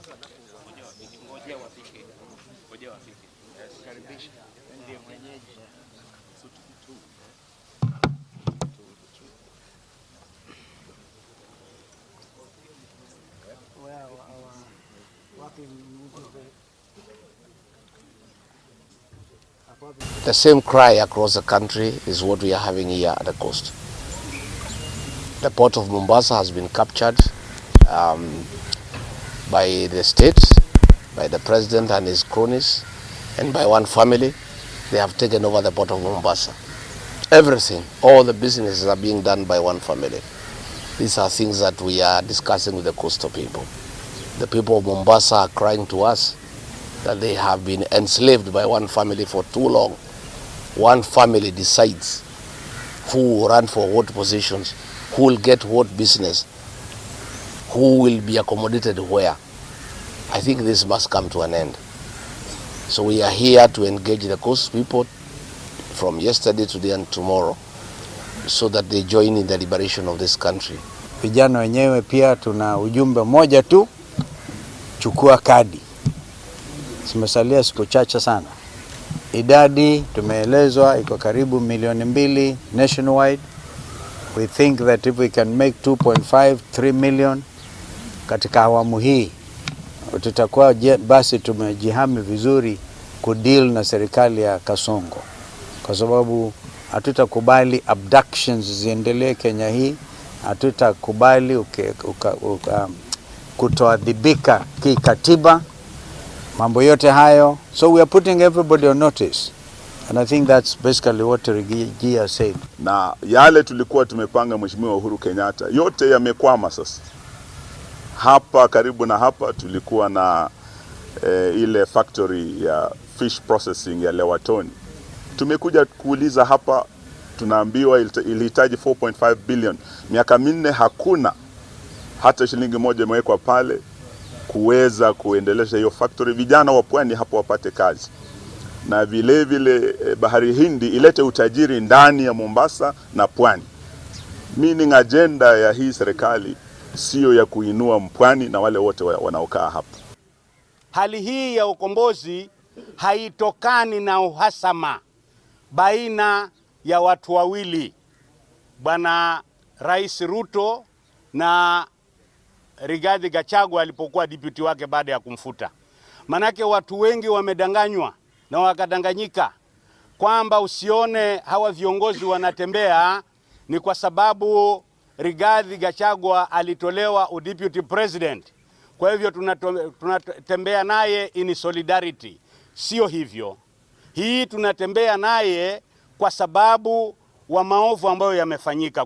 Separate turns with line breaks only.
Ngojea wafike. Ngojea wafike.
Karibisha. Ndiye mwenyeji.
So two. Two.
Well, wapi mtu wapi?
The same cry across the country is what we are having here at the coast. The port of Mombasa has been captured by the state, by the president and his cronies, and by one family. They have taken over the port of Mombasa. Everything, all the businesses are being done by one family. These are things that we are discussing with the coastal people. The people of Mombasa are crying to us that they have been enslaved by one family for too long. One family decides who will run for what positions, who will get what business, who will be accommodated where. I think this must come to an end. So we are here to engage the coast people from yesterday, today and tomorrow so that they join in the liberation of this country.
Vijana wenyewe pia tuna ujumbe mmoja tu, chukua kadi. Zimesalia siku chache sana. Idadi tumeelezwa iko karibu milioni 2 nationwide. We think that if we can make 2.5 3 million katika awamu hii tutakuwa basi tumejihami vizuri kudeal na serikali ya Kasongo, kwa sababu hatutakubali abductions ziendelee Kenya hii, hatutakubali kutoadhibika kikatiba, mambo yote hayo. So we are putting everybody on notice and I think that's basically what Riggy G said.
Na yale tulikuwa tumepanga Mheshimiwa Uhuru Kenyatta yote yamekwama sasa. Hapa karibu na hapa tulikuwa na ile factory ya fish processing ya Liwatoni. Tumekuja kuuliza hapa, tunaambiwa ilihitaji 4.5 billion. Miaka 4 hakuna hata shilingi moja imewekwa pale kuweza kuendelesha hiyo factory, vijana wa pwani hapo wapate kazi na vile vile bahari Hindi ilete utajiri ndani ya Mombasa na pwani. Meaning agenda ya hii serikali siyo ya kuinua mpwani na wale wote wanaokaa hapo.
Hali hii ya ukombozi haitokani na uhasama baina ya watu wawili, Bwana Rais Ruto na Rigathi Gachagua alipokuwa deputy wake baada ya kumfuta. Manake watu wengi wamedanganywa na wakadanganyika kwamba usione hawa viongozi wanatembea ni kwa sababu Rigathi Gachagua alitolewa udeputy president. Kwa hivyo tunatembea naye in solidarity. Sio hivyo. Hii tunatembea naye kwa sababu wa maovu ambayo yamefanyika.